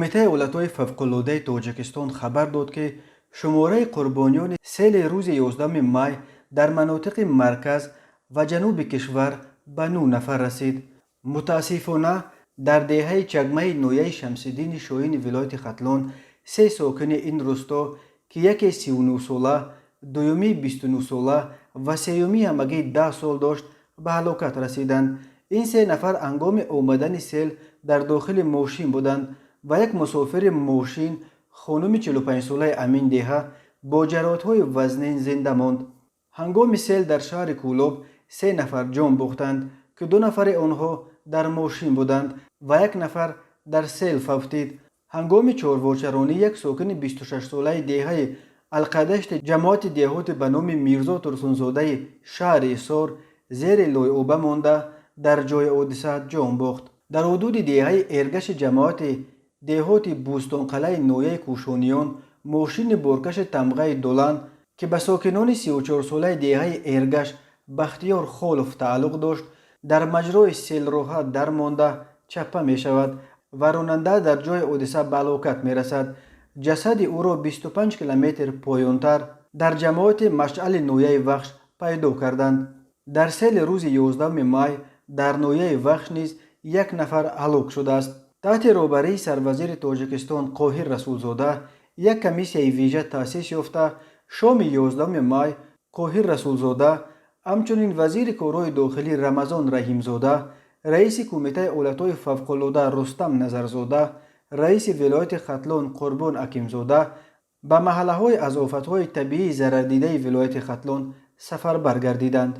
Кумитаи ҳолатҳои фавқулодаи Тоҷикистон хабар дод, ки шумораи қурбониёни сели рӯзи 11 май дар манотиқи марказ ва ҷануби кишвар ба 9 нафар расид. Мутаассифона, дар деҳаи Чагмаи ноҳияи Шамсиддини Шоҳини вилояти Хатлон се сокини ин рӯсто, ки яке 39-сола, дуюмӣ 29-сола ва сеюмӣ ҳамагӣ 10 сол дошт, ба ҳалокат расиданд. Ин се нафар ҳангоми омадани сел дар дохили мошин буданд ва як мусофири мошин, хонуми 45-солаи ҳамин деҳа, бо ҷароҳатҳои вазнин зинда монд. Ҳангоми сел дар шаҳри Кӯлоб се нафар ҷон бохтанд, ки ду нафари онҳо дар мошин буданд ва як нафар дар сел фавтид. Ҳангоми чорвочаронӣ як сокини 26-солаи деҳаи Алқадашти ҷамоати деҳоти ба номи Мирзо Турсунзодаи шаҳри Ҳисор зери лойоба монда, дар ҷои ҳодиса ҷон бохт. Дар ҳудуди деҳаи Эргаши ҷамоати деҳоти Бӯстонқалъаи ноҳияи Кӯшониён мошини боркаши тамғаи Долан, ки ба сокинони 34-солаи деҳаи Эргаш Бахтиёр Холов тааллуқ дошт, дар маҷрои селроҳа дармонда чаппа мешавад ва ронанда дар ҷои ҳодиса ба ҳалокат мерасад. Ҷасади ӯро 25 километр поёнтар дар ҷамоати Машъали ноҳияи Вахш пайдо карданд. Дар сели рӯзи 11 май дар ноҳияи Вахш низ як нафар ҳалок шудааст. Таҳти роҳбарии сарвазири Тоҷикистон Қоҳир Расулзода як комиссияи вижа таъсис ёфта, шоми 11 май Қоҳир Расулзода, ҳамчунин вазири корҳои дохилӣ Рамазон Раҳимзода, раиси Кумитаи ҳолатҳои фавқулода Рустам Назарзода, раиси вилояти Хатлон Қурбон Ҳакимзода ба маҳаллаҳои аз офатҳои табиӣ зарардидаи вилояти Хатлон сафарбар гардиданд.